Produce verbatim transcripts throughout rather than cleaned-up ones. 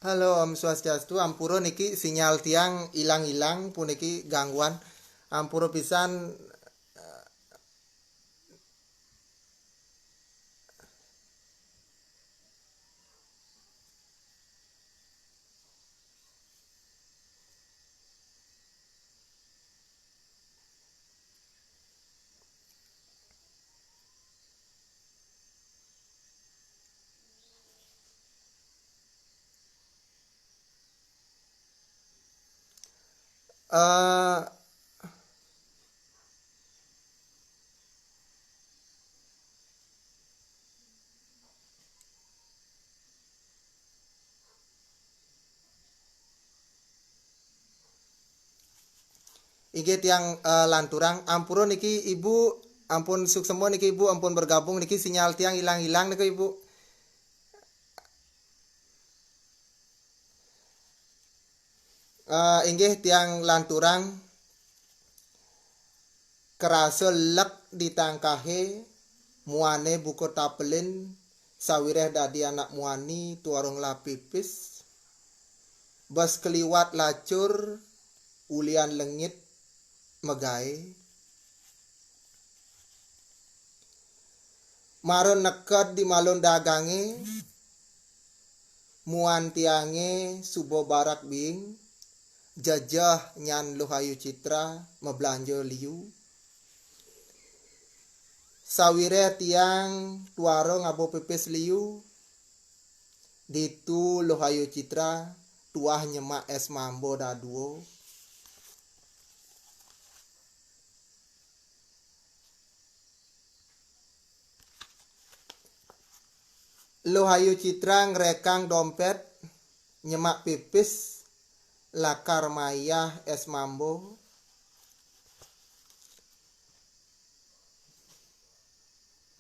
Halo, Om Swastiastu. Ampura niki sinyal tiang ilang-ilang, puniki gangguan. Ampura pisan. Eh, Inggih tiang, eh, lanturang, ampura niki Ibu, ampun suksema niki Ibu, ampun bergabung niki sinyal tiang ilang-ilang niki Ibu. Eh, inggih tiang lanturang, kerasa lek di tangkahe, muane buka tapelin, sawireh dadi anak muani tuara ngelah pipis, bes keliwat lacur, ulian lengit, megai. Mara neked di malun dagange, muan tiange suba barak biing, jejeh nyan Luh Ayu Citra mablanja liu. Sawireh tiang tuara ngaba pipis liu, ditu Luh Ayu Citra tuah nyemak es mambo dadua. Luh Ayu Citra ngrekang dompet, nyemak pipis, lakar mayah es mambo.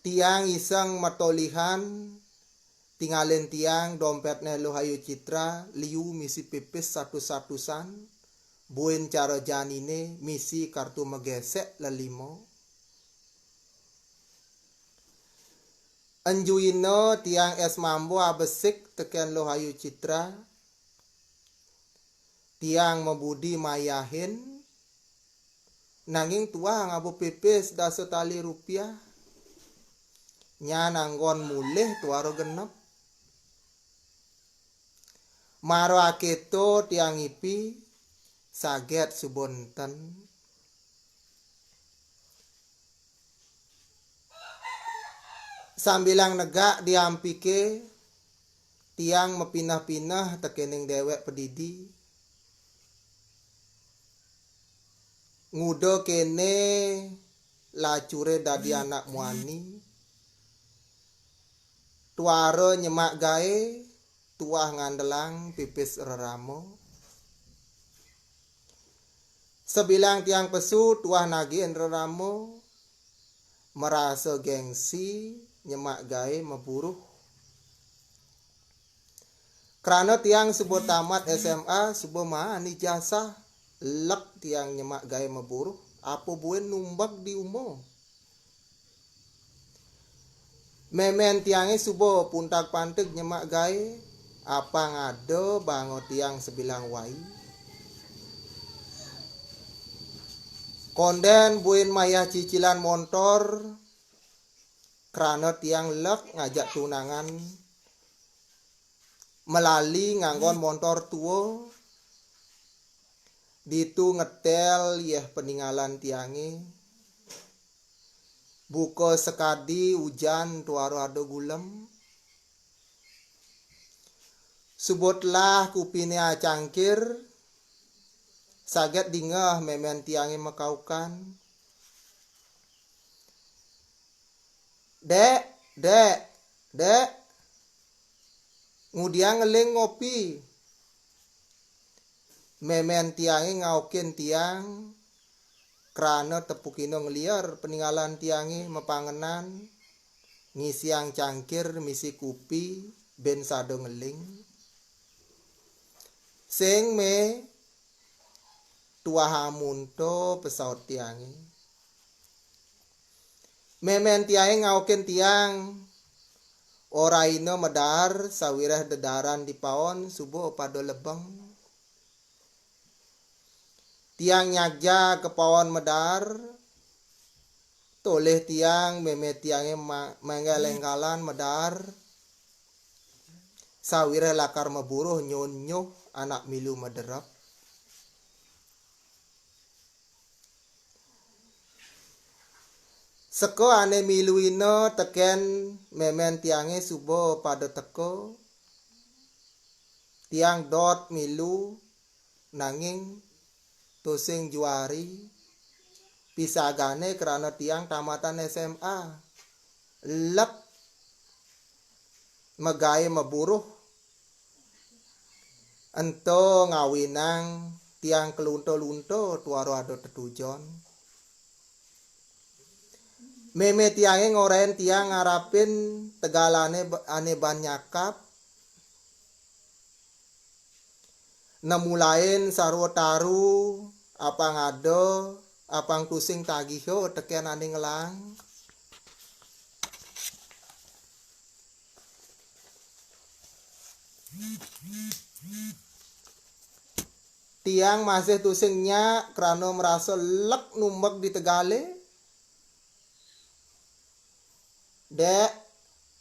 Tiang iseng matolihan, tingalin tiang dompetne Luh Ayu Citra, liu misi pipis satus-satusan, buin cara janine misi kartu magesek lelima. Enjuina tiang es mambo abesik teken Luh Ayu Citra. Tiang mabudi mayahin, nanging tuah ngaba pipis dasa tali rupiah. Nyan anggon mulih tuara genep. Mara aketo tiang ngipi, saget suba enten. Sambilang negak di ampike, tiang mapineh-pineh tekening dewek padidi. Nguda kene lacure dadi anak muani. Tuara nyemak gae, tuah ngandelang pipis rerama. Sabilang tiang pesu tuah nagihin rerama, marasa gengsi nyemak gae maburuh. Krana tiang suba tamat S M A, suba maan ijazah, lek tiang nyemak gae maburuh, apa buin numbeg di uma. Memen tiange suba puntag-pantig nyemak gae, apang ada banga tiang sabilang wai. Konden buin mayah cicilan montor, krana tiang lek ngajak tunangan malali nganggon montor tua, ditu ngetel yeh paningalan tiange. Buka sakadi ujan tuara ada gulem. Suba telah kupine acangkir, saget dingeh memen tiange makaukan. "Dek, Dek, Dek, ngudiang ngeling ngopi." Memen tiange ngaukin tiang, krana tepukina ngelier paningalan tiange mapangenan, ngisiang cangkir misi kupi, ben sada ngeling. "Sing, Me, tuah amunta," pesaut tiange. Memen tiange ngaukin tiang, Oraina medar, sawiréh dedaran dipaon suba pada lebeng. Tiang nyagja ka paon medar, tolih tiang mémé tiangé ma-, menggal-enggalan medar, sawiréh lakar maburuh nyunyuh anak milu mederep. Seka ané miluina tekén mémén tiangé suba pada teka. Tiang dot milu, nanging tusing juari. Pisagané krana tiang tamatan S M A. Lek magaé maburuh. Ento ngawinang tiang kalunta-lunta tuara ada tetujon. Mémé tiangé ngorain tiang ngarapin tegalané ba-, ané ban nyakap. Nemulain sarwa taru, apang ada, apang tusing tagiha tekén ané ngelang. Tiang masih tusing nyak krana marasa lek numbek di tegalé. Dék,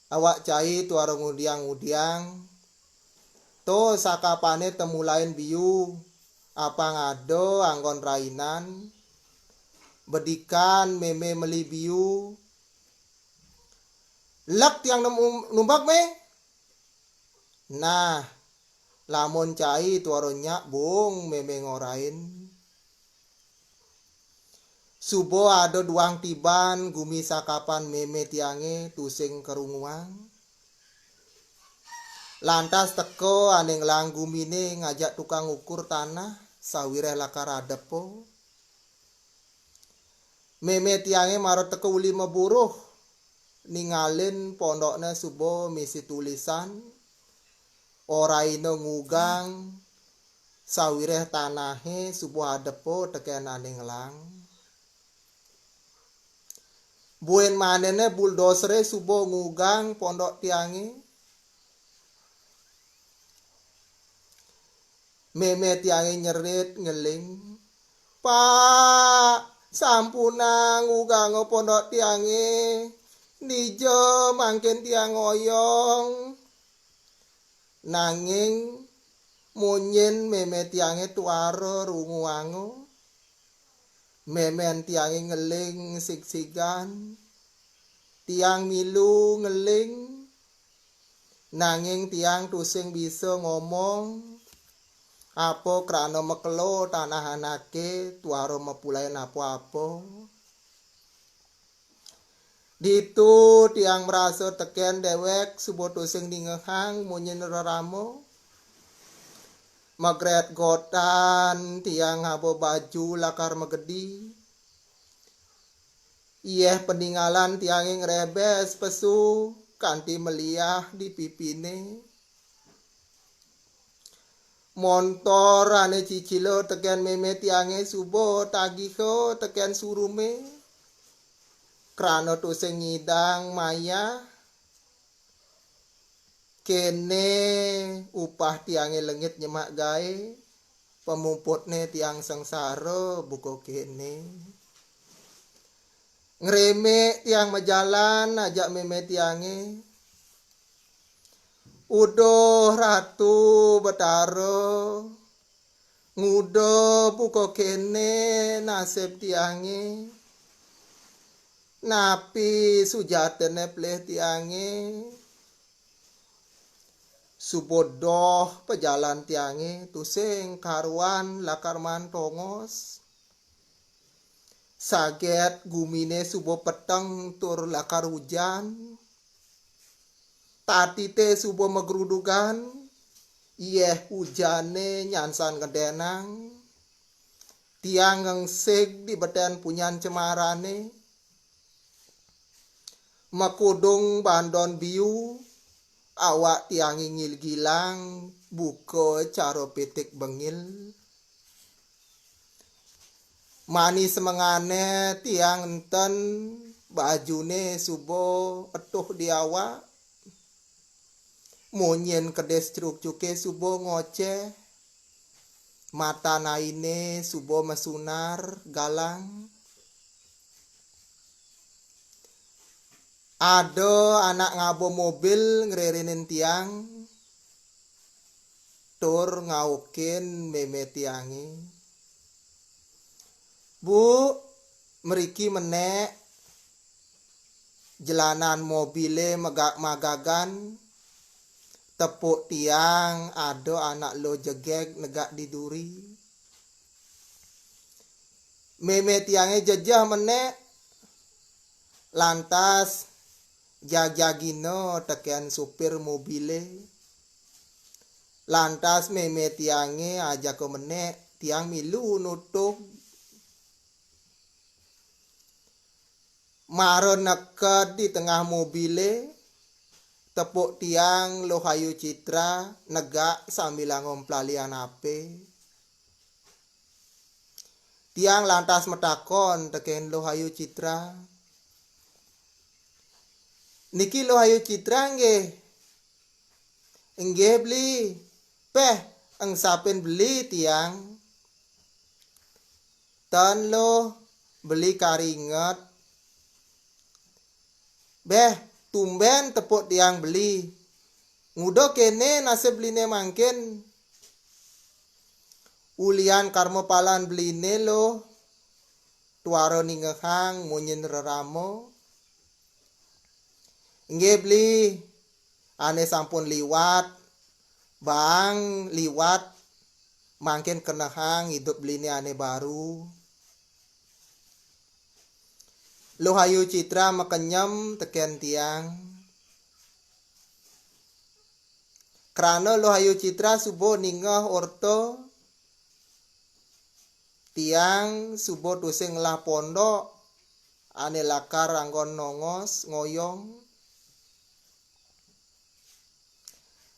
awak cai tuara ngudiang-ngudiang. To sakapané temulain biu, apang ada anggon rainan. Bedikan mémé meli biu. Lek tiang nemu numbek, Mé? Nah, lamun cai tuara nyak bung mémé ngorain. Suba ada duang tiban gumi sakapan mémé tiangé tusing karunguang. Lantas teka ané ngelang guminé ngajak tukang ukur tanah sawiréh lakar adepa. Mémé tiangé mara teka uli maburuh, ningalin pondokné suba misi tulisan, oraina ngugang, sawiréh tanahé suba adepa tekén ané ngelang. Buin manéné buldoseré suba ngugang pondok tiangé. Mémé tiangé nyerit ngeling. "Pak, sampunang nguganga pondok tiangé. Dija mangkin tiang ngoyong." Nanging munyin mémé tiangé tuara runguanga. Mémén tiangé ngeling sigsigan. Tiang milu ngeling. Nanging tiang tusing bisa ngomong apa krana makelo tanah anaké tuara mapulain apa-apa. Ditu tiang marasa tekén déwék suba tusing ningehang munyin rerama. Magretgotan tiang ngaba baju lakar magedi. Yéh paningalan tiangé ngrebes pesu kanti meliah di pipiné. Montor ané cicila tekén mémé tiangé suba tagiha tekén surumé. Krana tusing ngidang mayah. Kéné upah tiangé lengit nyemak gaé, pamuputné tiang sangsara buka kéné. Ngrémik tiang majalan ajak mémé tiangé. Uduh Ratu Betara, nguda buka kéné nasib tiangé. Napi sujatiné pelih tiangé? Suba doh pajalan tiangé tusing karuan lakar maan tongos. Saget guminé suba peteng tur lakar ujan. Tatité suba magrudugan, yéh ujané nyansan ngedénang. Tiang ngengsig di betén punyan cemarané. Makudung bandon biu, awak tiangé ngil-gilang, buka cara pitik bengil. Mani semengané tiang enten bajuné suba etuh di awak. Monyen kedis crukcuké suba ngocéh, matan ainé suba masunar galang. Ada anak ngaba mobil ngrérénin tiang, tur ngaukin mémé tiangé. "Bu, mriki menék jelanan mobilé mega-, magagan, tepuk tiang ada anak lo jegég negak di duri." Mémé tiangé jejeh menék, lantas jagjagina tekén supir mobilé. Lantas mémé tiangé ajaka menék, tiang milu nutug. Mara neked di tengah mobilé, tepuk tiang Luh Ayu Citra negak sambilanga mplalian apé. Tiang lantas matakon tekén Luh Ayu Citra, "Niki Luh Ayu Citra nggih?" "Nggih, Beli. Péh, engsapin beli tiang?" "Ten, Luh, beli karinget." "Béh, tumbén tepuk tiang beli. Nguda kéné nasib beliné mangkin?" "Ulian karma palan beliné, Luh. Tuara ningehang munyin rerama." "Nggih, beli. Ané sampun liwat, baang liwat, mangkin kenehang idup beliné ané baru." Luh Ayu Citra makenyem tekén tiang. Krana Luh Ayu Citra suba ningeh orta, tiang suba tusing ngelah pondok ané lakar anggon nongos ngoyong.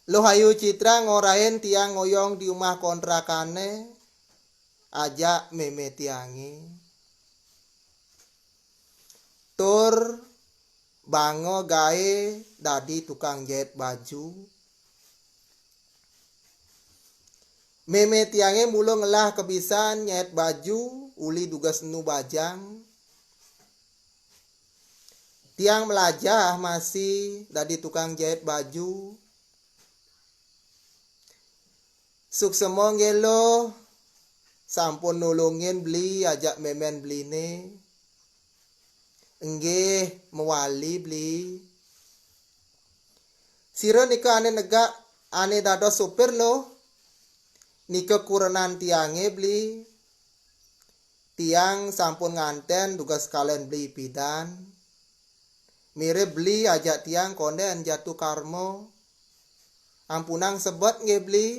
Luh Ayu Citra ngorahin tiang ngoyong di umah kontrakané ajak mémé tiangé. Tur banga gaé dadi tukang jait baju. Mémé tiangé mula ngelah kebisan nyait baju uli dugas enu bajang. Tiang mlajah masih dadi tukang jait baju. Suksma nggih, Luh, sampun nulungin beli ajak mémén beliné. Nggih, mawali beli. Sira nika ané negak, ané dados supir, Luh? Nika kurenan tiangé beli. Tiang sampun nganten dugas sekalen beli pidan. Mirib beli ajak tiang kondén jatu karma. Ampunang sebet nggih beli.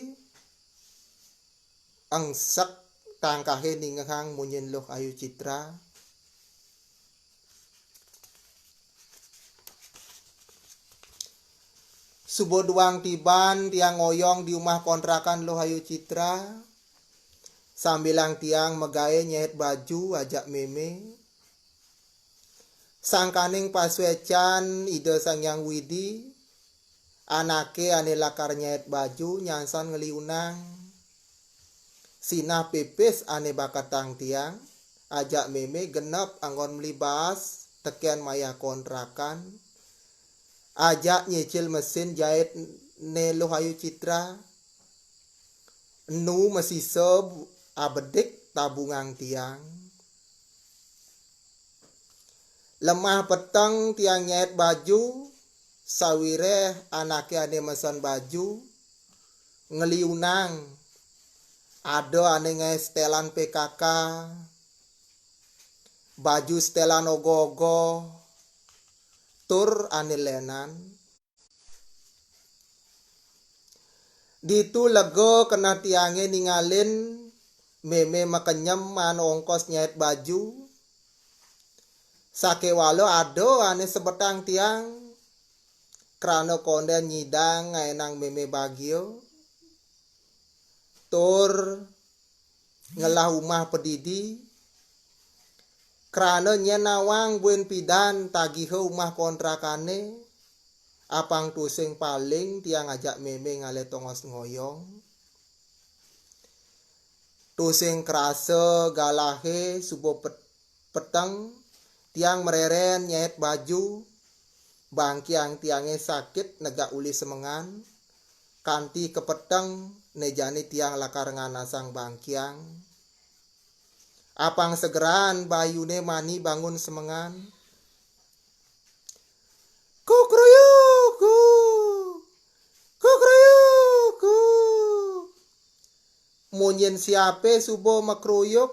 Engsek tangkahé ningehang munyin Luh Ayu Citra. Suba duang tiban tiang ngoyong di umah kontrakan Luh Ayu Citra. Sambilang tiang magaé nyait baju ajak mémé. Sangkaning pasuécan Ida Sang Hyang Widi, anaké ané lakar nyait baju nyansan ngliunang. Sinah pipis ané bakatang tiang, ajak mémé genep anggon meli baas tekén mayah kontrakan. Ajak nyicil mesin jaitné Luh Ayu Citra. Enu masisa bu-, abedik tabungang tiang. Lemah peteng tiang nyait baju, sawiréh anaké ané mesen baju, ngliunang. Ada ané ngaé setélan P K K, baju setélan ogoh-ogoh, tur ané lénan. Ditu lega keneh tiangé ningalin mémé makenyem maan ongkos nyait baju. Sakéwala ada ané sebetang tiang, krana kondén nyidang ngaénang mémé bagia. Tur ngelah umah padidi, krana nyén nawang buin pidan tagiha umah kontrakané, Apang tusing paling tiang ajak mémé ngalih tongos ngoyong. Tusing krasa galahé suba pet-, peteng, tiang mrérén nyait baju, bangkiang tiangé sakit negak uli semengan, kanti kapeteng né jani tiang lakar nganasang bangkiang. Apang segeran bayuné mani bangun semengan. Kukruyuk, ku. Kukruyuk, ku. Munyin siapé suba makruyuk.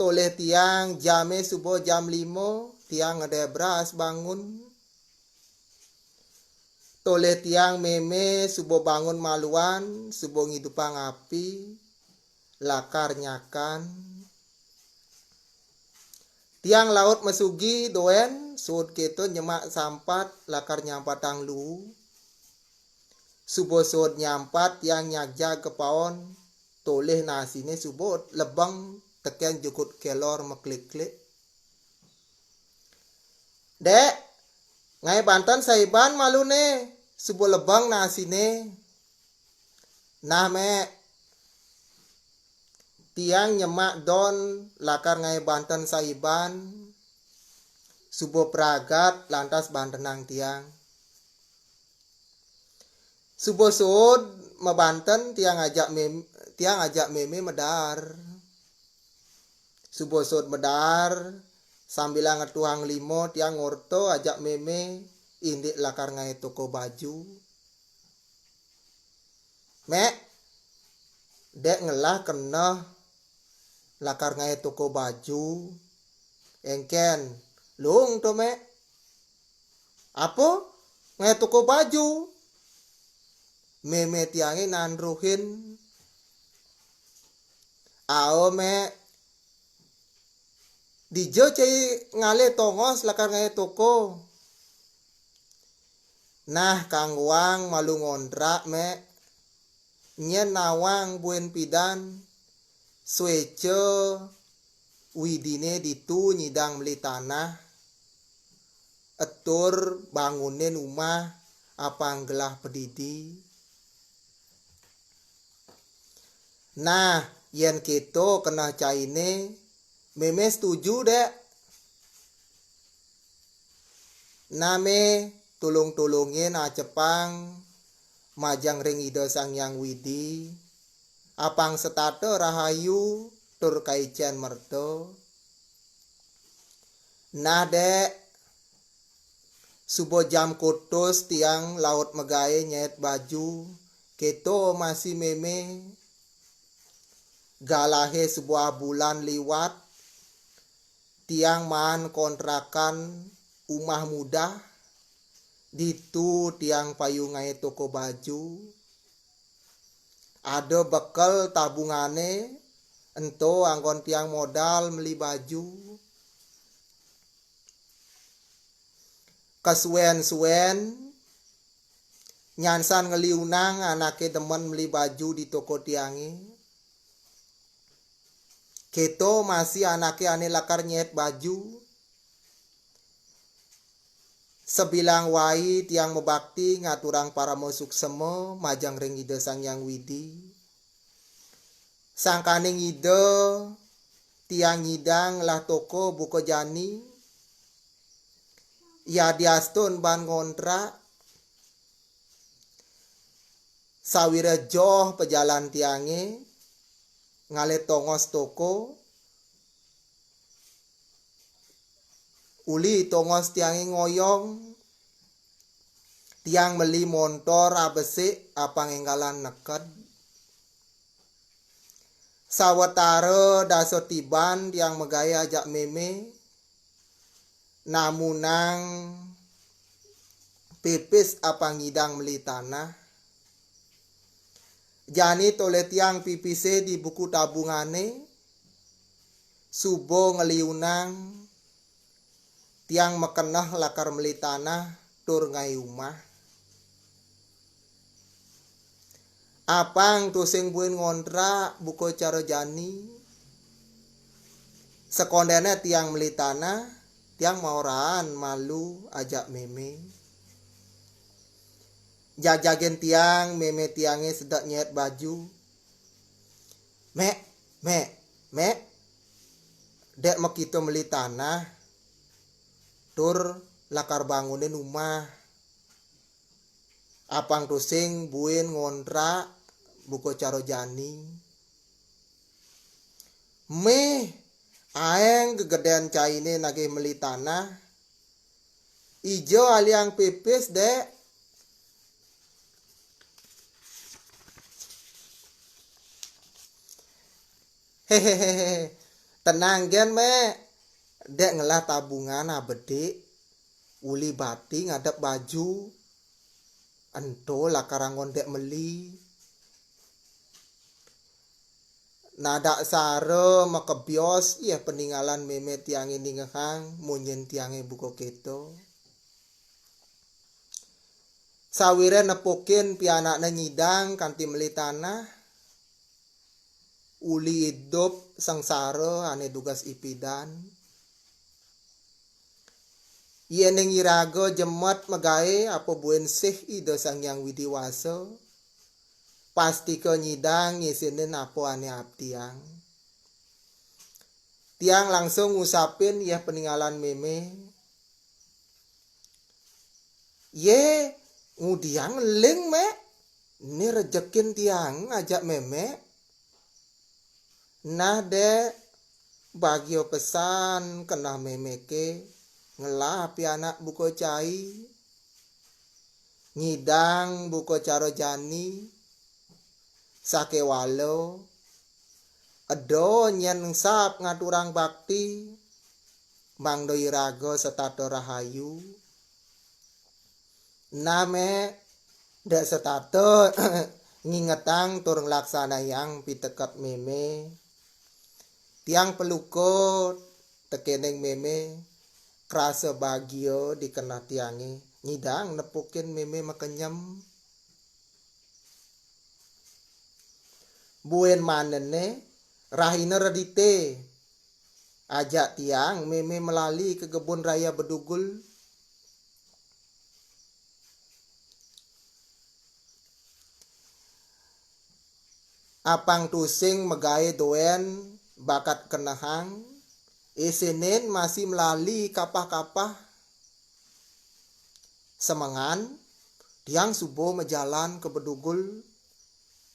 Tolih tiang jamé suba jam lima, tiang ngedebras bangun. Tolih tiang mémé suba bangun maluan, suba ngidupang api, lakar nyakan. Tiang laut masugi dogén, suud kéto nyemak sampat, lakar nyampatang luu. Suba suud nyampat tiang nyagjag ka paon, tolih nasiné suba lebeng tekén jukut kelor maklik-klik. "Dék, ngaé banten saiban maluné, suba lebeng nasiné." "Nah, Mék, tiang nyemak don lakar ngaé banten saiban, suba pragat lantas bantenang tiang." Suba suud mabanten tiang ajak mém-, tiang ajak mémé madaar. Suba suud madaar, sambilang ngetuhang lima tiang ngorta ajak mémé indik lakar ngaé toko baju. "Mék, dék ngelah keneh lakar ngaé toko baju." "Éngkén, luung to, Mék." "Apa? Ngaé toko baju?" Mémé tiangé nandruhin. "Ao, Mék. Dija cai ngalih tongos lakar ngaé toko?" "Nah, kanggoang malu ngontrak, Mék. Nyén nawang buin pidan, suéca widiné ditu nyidang meli tanah, tur bangunin umah apang gelah padidi." "Nah, yén kéto keneh cainé, mémé setuju, Dék." "Nah, Mé, tulung-tulungin acepang majeng ring Ida Sang Hyang Widi, apang setata rahayu tur kaicén merta." "Nah, Dék, suba jam kutus tiang laut magaé nyait baju, kéto masih mémé. Galahé suba bulan liwat, tiang maan kontrakan umah mudah, ditu tiang payu ngaé toko baju. Ada bekel tabungané, ento anggon tiang modal meli baju." Kasuén-suén, nyansan ngeliunang anaké demen meli baju di toko tiangé. Kéto masih anaké ané lakar nyait baju. Sabilang wai tiang mabakti ngaturang parama suksema majeng ring Ida Sang Hyang Widi. Sangkaning Ida, tiang nyidang ngelah toko buka jani, yadiastun baan ngontrak. Sawiréh joh pajalan tiangé ngalih tongos toko, uli tongos tiangé ngoyong, tiang meli montor abesik apang énggalan neked. Sawatara dasa tiban tiang magaé ajak mémé, namunang pipis apang nyidang meli tanah. Jani tolih tiang pipisé di buku tabungané, suba ngeliunang tiang makeneh lakar meli tanah tur ngaé umah. Apang tusing buin ngontrak buka cara jani. Sekondéné tiang meli tanah, tiang maoraan malu ajak mémé. Jajagen tiang, mémé tiangé sedek nyait baju. "Mék, mék, mék. Dék makita meli tanah. Tur lakar bangunin umah. Apang tusing buin ngontrak buka cara jani." "Méh, aéng gegedén cainé nagih meli tanah. Ija aliang pipis, Dék." "Héhéhé, tenang gén, Mék. Dék ngelah tabungan abedik, uli bati ngadep baju. Ento lakar anggon Dék meli." Nadaksara makebios yéh paningalan mémé tiangé ningehang munyin tiangé buka kéto. Sawiréh nepukin pianakné nyidang kanti meli tanah, uli idup sangsara ané dugas ipidan. Yéning iraga jemet magaé apa buin sih Ida Sang Hyang Widi Wasa, pastika nyidang ngisinin apa ané abdiang. Tiang langsung ngusapin yéh paningalan mémé. "Yé, ngudiang eling, Mék. Né rejekin tiang ajak mémé." "Nah, Dék, bagia pesan keneh méméké ngelah pianak buka cai. Nyidang buka cara jani, sakéwala eda nyén engsap ngaturang bakti, mangda iraga setata rahayu." "Nah, Mék, Dék setata ngingetang tur nglaksanayang piteket mémé. Tiang peluka tekéning mémé, krasa bagia di keneh tiangé nyidang nepukin mémé makenyem. Buin manené, rahina Redité, ajak tiang mémé melali ka kebun raya Bedugul. Apang tusing magaé dogén bakat kenehang, isinin masih melali kapah-kapah. Semengan, tiang suba majalan ka Bedugul.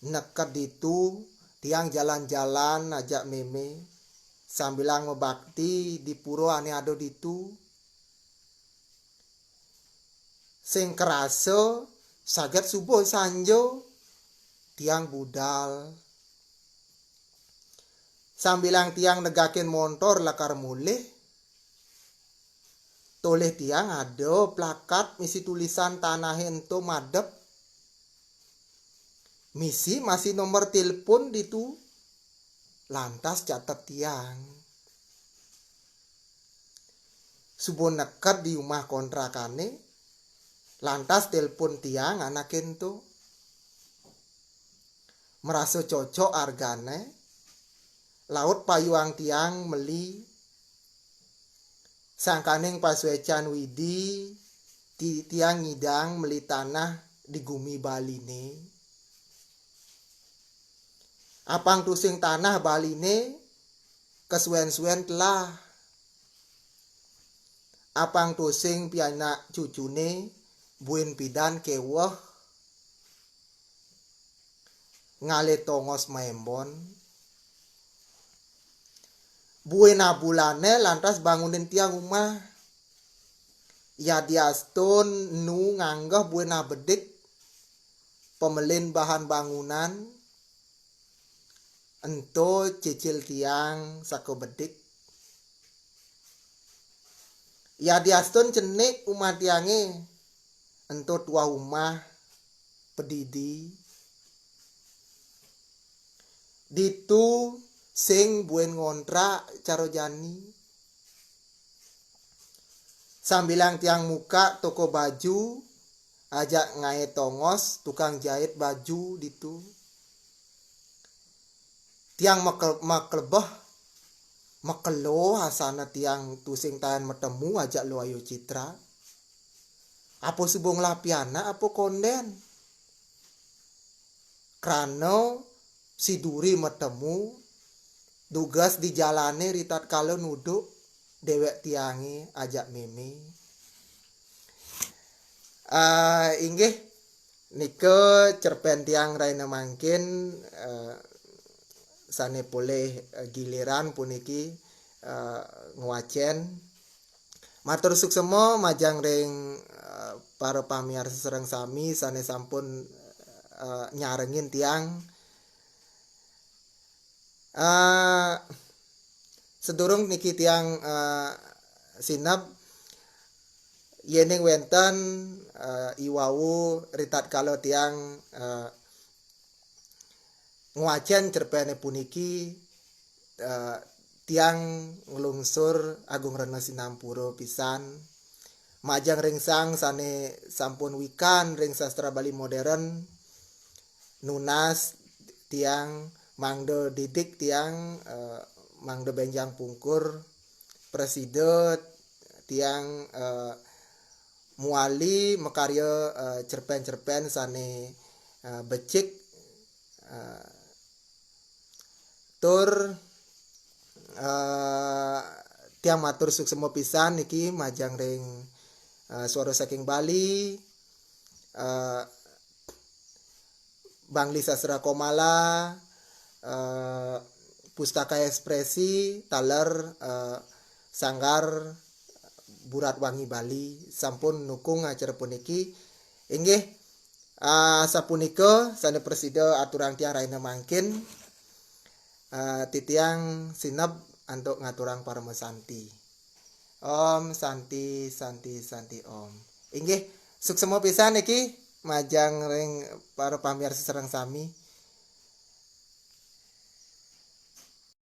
Neked ditu, tiang jalan-jalan ajak mémé, sambilang mabakti di pura ané ada ditu. Sing krasa, saget suba sanja, tiang budal. Sambilang tiang negakin montor lakar mulih, tolih tiang ada plakat misi tulisan tanahé ento madep. Misi masih nomor telepon ditu. Lantas catet tiang. Suba neked di umah kontrakané, lantas telepon tiang anaké ento. Marasa cocok argané, laut payuang tiang meli. Sangkaning pasuécan Widi, ti-, tiang ngidang meli tanah di gumi Baliné. Apang tusing tanah Baliné, kasuén-suén telah. Apang tusing pianak cucuné, buin pidan kéweh ngalih tongos maembon. Buin abulané lantas bangunin tiang umah. Yadiastun nu nganggeh buin abedik pamelin bahan bangunan, ento cicil tiang saka bedik. Yadiastun cenik umah tiangé, ento tuah umah padidi. Ditu sing buin ngontrak cara jani. Sambilang tiang muka toko baju, ajak ngaé tongos tukang jait baju ditu. Tiang makel-, maklebeh, makelo asana tiang tusing taén matemu ajak Luh Ayu Citra. Apa suba ngelah pianak apa kondén? Krana siduri matemu, dugas dijalane ritatkala nuduk dewek tiange ajak meme. Ah, inggih, nika cerpen tiang raina mangkin, eh, sane polih, eh, giliran puniki, eh, ngwacen. Matur suksema majeng ring, eh, para pamiarsa sareng sami sane sampun, eh, nyarengin tiang. Eh, sedurung niki tiang, eh, sineb, yening wenten, eh, iwau ritatkala tiang, eh, ngwacen cerpene puniki, eh, tiang nglungsur agung rena sinampura pisan majeng ring sang sane sampun wikan ring sastra Bali modern, nunas tiang mangda didik tiang, eh, mangda benjang pungkur, prasida tiang, eh, muali makarya, eh, cerpen-cerpen sane, eh, becik, eh, tur, eh, tiang matur suksema pisan niki majeng ring, eh, Suara Saking Bali, eh, Bangli Sastra Komala, eh, Pustaka Ekspresi, taler, eh, Sanggar Burat Wangi Bali sampun nukung acara puniki. Inggih, ah, sapunika sane prasida aturang tiang raina mangkin. Ah, titiang sineb antuk ngaturang parama santi. Om Santi, Santi, Santi Om. Inggih, suksema pisan niki majeng ring para pamiarsa sareng sami.